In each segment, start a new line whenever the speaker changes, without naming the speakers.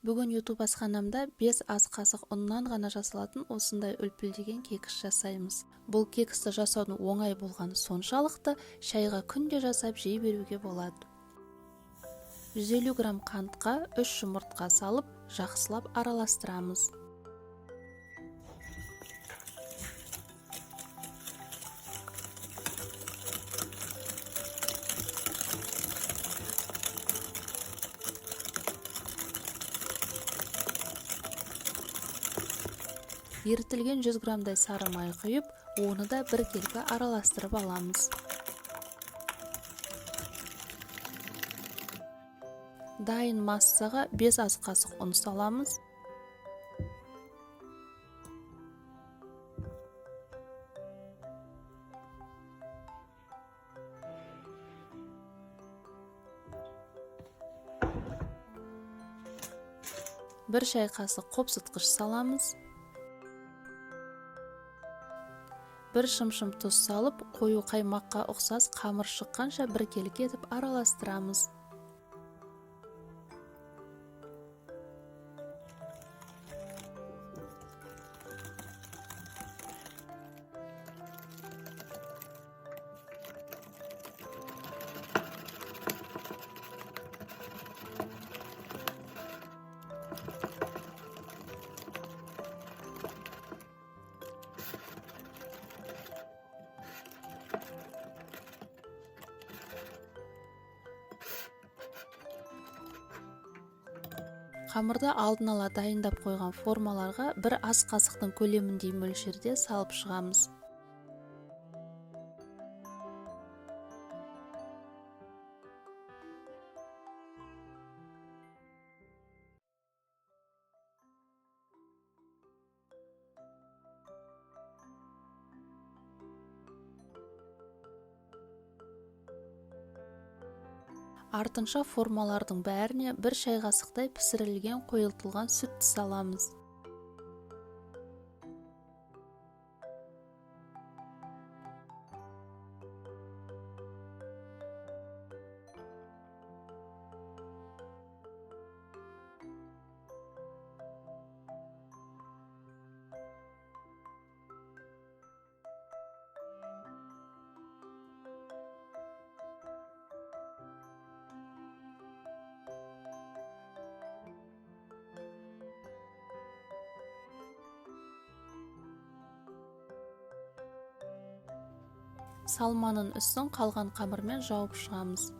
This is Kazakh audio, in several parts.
Бүгін YouTube асханамда 5 ас қасық ұннан ғана жасалатын осындай үлпілдеген кекіс жасаймыз. Бұл кексті жасаудың оңай болғаны соншалықты, шайға күнде жасап жей беруге болады. 150 грамм қантқа 3 жұмыртқа салып, жақсылап араластырамыз. Ерітілген 100 граммдай сары май құйып, оны да біркелкі араластырып аламыз. Дайын массаға 5 ас қасық ұн саламыз. 1 шай қасық қопсытқыш саламыз. 1 шымшым тұз салып, қою қаймаққа ұқсас қамыр шыққанша біркелкі етіп араластырамыз. Қамырды алдын ала дайындап қойған формаларға 1 ас қасықтың көлеміндей мөлшерде салып шығамыз. Артынша формалардың бәріне 1 шай қасықтай пісірілген қойылтылған сүтті саламыз. Салманың үстін қалған қамырмен жауып шығамыз.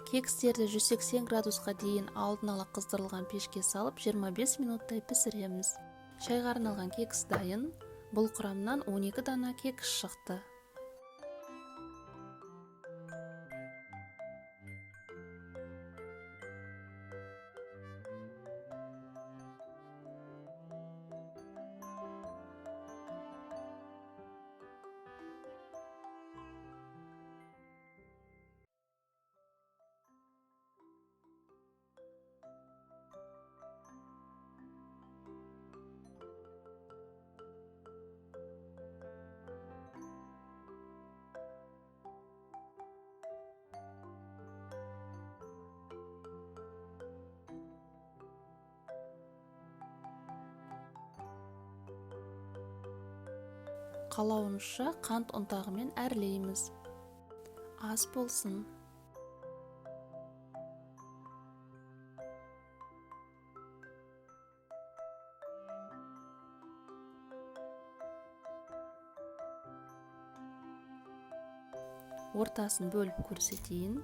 Кекстерді 180 градусқа дейін алдын ала қыздырылған пешке салып 25 минуттай пісіреміз. Шайға арналған кекс дайын. Бұл құрамнан 12 дана кекс шықты. Қалауынша қант ұнтағымен әрлейміз. Ас болсын. Ортасын бөліп көрсетейін.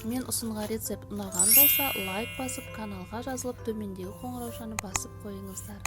Мен ұсынған рецепт ұнаған болса, лайк басып, каналға жазылып, төмендегі қоңыраушаны басып қойыңыздар.